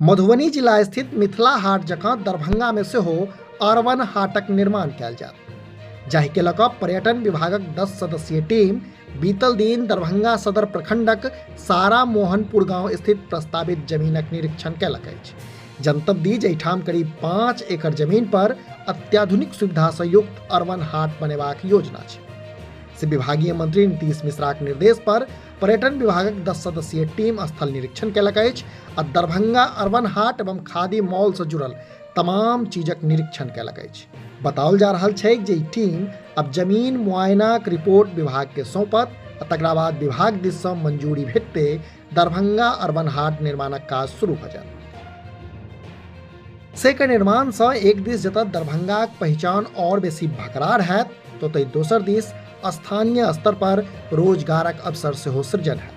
मधुबनी जिला स्थित मिथिला हाट जकाँ दरभंगा मे सेहो अरवन हाटक निर्माण कयल जायत, जाहि के लऽ कऽ पर्यटन विभागक 10 सदस्यीय टीम बीतल दिन दरभंगा सदर प्रखंडक सारा मोहनपुर गांव स्थित प्रस्तावित जमीनक निरीक्षण कयलक अछि। जनतब दी जे एहिठाम करीब 5 एकड़ जमीन पर अत्याधुनिक सुविधा सँ युक्त अरवन हाट बनेबाक योजना छै। से विभागीय मंत्री नीतीश मिश्राक निर्देश पर पर्यटन विभागक 10 सदस्यीय टीम स्थल निरीक्षण कयलक अछि आ दरभंगा अरवन हाट एवं खादी मॉल सँ जुड़ल तमाम चीजक निरीक्षण कयलक अछि। बताओल जा रहल छै जे ई टीम अब जमीन मुआयनाक रिपोर्ट विभाग के सौंपत आ तकरा बाद विभाग दिस सँ मंजूरी भेटते दरभंगा अरवन हाट निर्माणक काज शुरू भऽ जायत। से के निर्माण सँ एक दिस जतऽ दरभंगाक पहिचान और बेसी भकरार हैत, तो तै दोसर दिस स्थानीय स्तर पर रोजगारक अवसर सेहो सृजन हैत।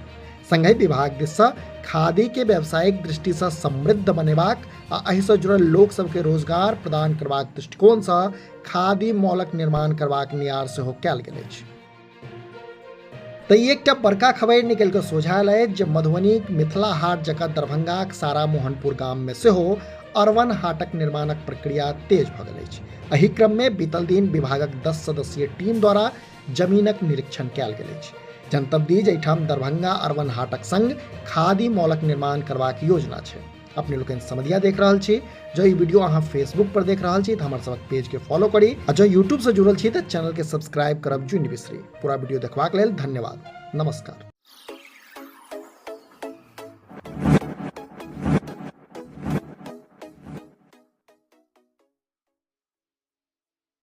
संगहि विभाग दिस सँ खादी के व्यावसायिक दृष्टि सँ समृद्ध बनेबाक आ एहि सँ जुड़ल लोक सबके रोजगार प्रदान करबाक दृष्टिकोण सँ खादी मॉलक निर्माण करबाक नियार सेहो कयल गेल अछि। तऽ ई एकटा बड़का खबरि निकलि कऽ सोझा आयल अछि जे मधुबनीक मिथिला हाट जकाँ दरभंगाक सारा मोहनपुर गाममे सेहो अरवन हाटक निर्माणक प्रक्रिया तेज भऽ गेल अछि। एहि क्रममे बीतल दिन विभागक 10 सदस्यीय टीम द्वारा जमीनक निरीक्षण कयल गेल अछि। जनतब दी जे एहिठाम दरभंगा अरवन हाटक संग खादी मॉलक निर्माण करबाक योजना छै। अपने लोकनि समदिया देख रहल छी। जँ ई वीडियो अहाँ फेसबुक पर देख रहल छी तऽ हमर सबक पेज के फॉलो करी आ जँ यूट्यूब से जुड़ल छी तऽ चैनल के सब्सक्राइब करब जुनि बिसरी। पूरा वीडियो देखबाक लेल धन्यवाद। नमस्कार।